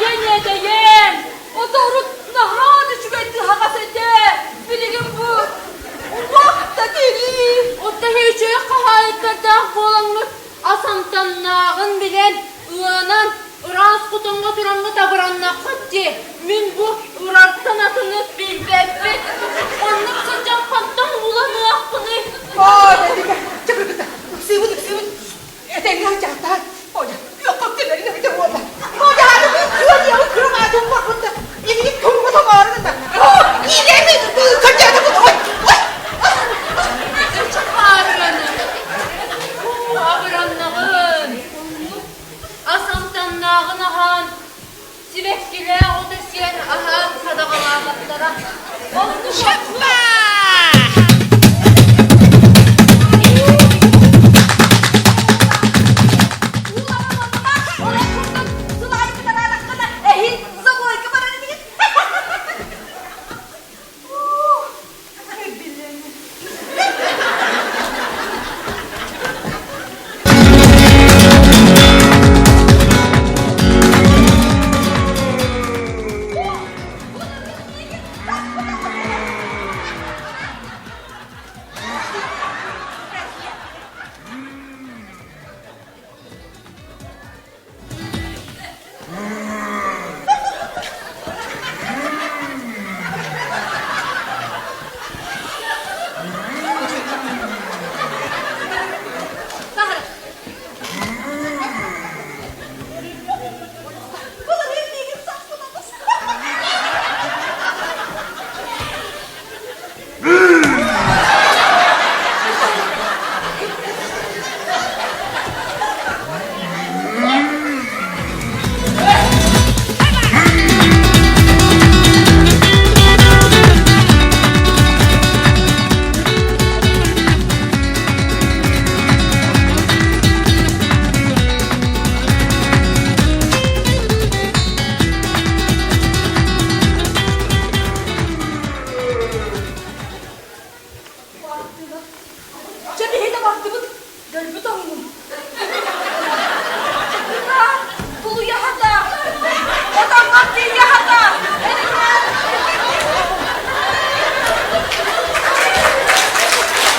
Этэйэн-этэйэн, оторут наһаа да үчүгэй тыһаҕас этэ. Билигин бу уох да тирии. Оттон үчүгэй хаһаайыттардаах буолаҥҥыт ас амтаннааҕын билэн, ыанан, ыраас хотоҥҥо тураммыт абыраннаххыт дии. Мин бу ырартан атыны билбэппин. Оннук сылдьан хантан ууланыахпыный? Оо, бэтигэ, чакыргыта, ыксыыбыт, ыксыыбыт. Этэҥҥэ дьаатаан, оля, күөххэ үктэнэрин эбитэ буолла. Оля, күөл диэҕи күрүҥ аатын барбытта, илии туҥҥа тоҥоорун да. Оо, иилээми, көрдөөтө ой, ой. Чахаарыаны, абыраннаҕын. Ас амтаннааҕын аһаан, сибэккилээх ото сиэн аһаан хадаҕалаабаттара. Оннук Шаппа!